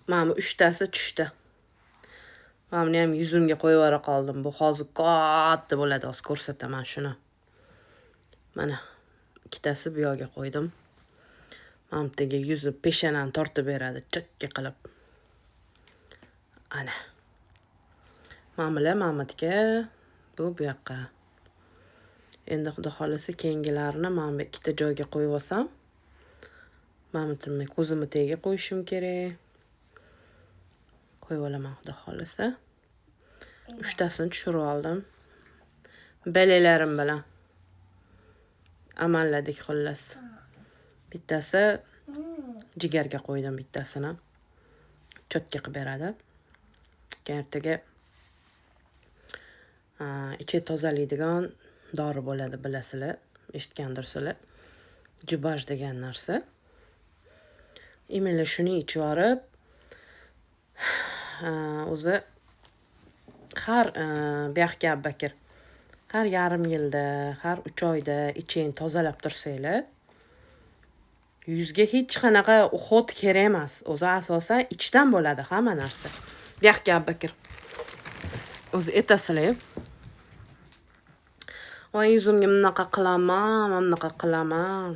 Mana bu uchtasi tushdi. Mana buni ham yuzimga qo'yib yubora qoldim. Bu hozir katta bo'ladi, hozir ko'rsataman shuni. Mana ikkitasi bu yoqqa qo'ydim. Mana bu yerga yuzni, peshonani tortib beradi, чётко qilib. Ana. Mana bular Mamatga, bu bu yoqqa. Endi Xudo xohlasa, keyingilarini mana bu ikkita joyga qo'yib olsam, mana buni ko'zimni tagiga qo'yishim kerak. Qo'yib olaman, Xudo xohlasa. Uchtasini tushirib oldim. Belalarim bilan amalladik xullas. Bittasi jigarga qo'ydim bittasini. Чётко qilib beradi. Keyin ertaga ichak tozalaydigan dori bo'ladi, bilasizlar, eshitgandirsizlar. Jubaj degan narsa. Именно shuni ichib yuborib, o'zi har buyoqqa Abubakr, har yarim yilda, har 3 oyda ichingni tozalab tursanglar, yuzga hech qanaqa уход kerak emas. O'zi asosan ichdan bo'ladi hamma narsa. Bu yoqqa, Abubakr. O'zi aytasizlar, voy, yuzimga bunaqa qilaman, mana bunaqa qilaman.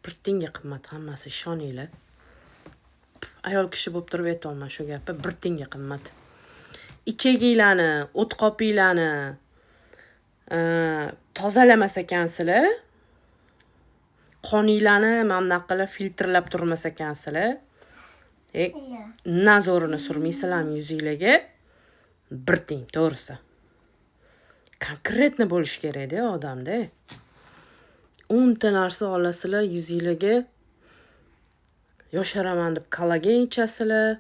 Bir tiyinga qimmat hammasi, ishoninglar. Ayol kishi bo'lib turib aytyapman shu gapni, bir tiyinga qimmat. Ichaginglarni, o't qopinglarni tozalamas ekansizlar, qoninglarni mana bunaqa qilib filtrlab turmas ekansizlar, nazorini surmaysizlarmi yuzinglarga, bir tiyin, to'g'risi. Конкретно bo'lishi kerakda odamda. 10 ta narsa olasizlar yuzinglarga, yosharaman deb kollagen ichasizlar.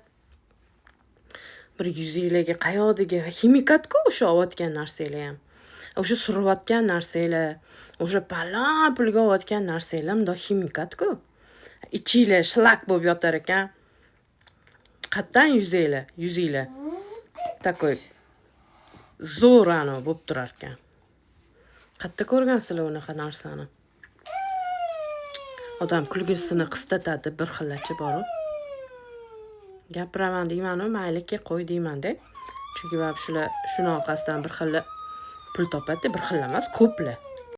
Bir yuzinglarga qayoqdagi ximikatku o'sha olayotgan narsanglar ham. O'sha surayotgan narsanglar, o'sha palon pulga olayotgan narsanglar mundoq ximikatku. Ichinglar shlak bo'lib yotar ekan. Qayerdan yuzinglar такой zo'r anavi bo'lib turar ekan? Qayerda ko'rgansizlar unaqa narsani? Odam kulgisini qistatadi bir xillachi boru. Gapiraman deymanu, mayli, ke, qo'y deymanda. Chunki baribir shular shuni orqasidan bir xilla pul topadi, bir xil emas, ko'plar.